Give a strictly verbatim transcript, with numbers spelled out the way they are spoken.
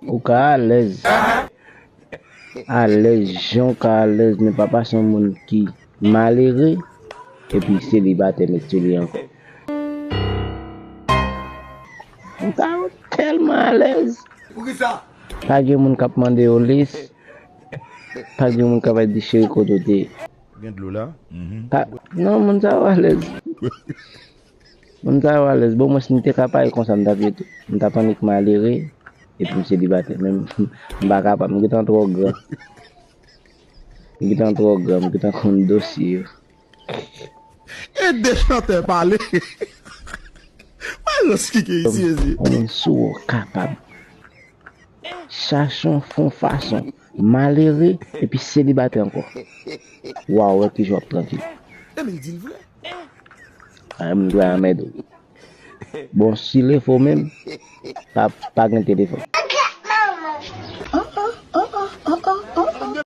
Ou ka alèz. Alèz, jan w ka alèz, men pa pase yon moun ki malere epi selibatè met sou li ankò. Ou ka tèlman alèz. Pou ki sa? Pa gen moun k ap mande yo lis. Pa gen moun k ap di cheri kote w te ye. Gen dlo la. Mhm. Pa, non, moun sa yo alèz. Moun sa yo alèz. Bon, mwen, si m te ka pale konsa, m t ap ye tou. M t ap annik malere, epi m selibatè. Men m, m pa kapab. M gentan twò gran. M gentan twò gran. M gentan konn dosye yo. Ede chantè pale. Mwen, Roski ke isi, isi. Yon moun sou ou kapab. Chache yon fon fason. Malere, epi selibatè ankò. Wa w wè ki jan w ap trankil. E men l di l vre. A, m dwe anmède w. Bon, si l e fo menm, pa, pa gen telefòn.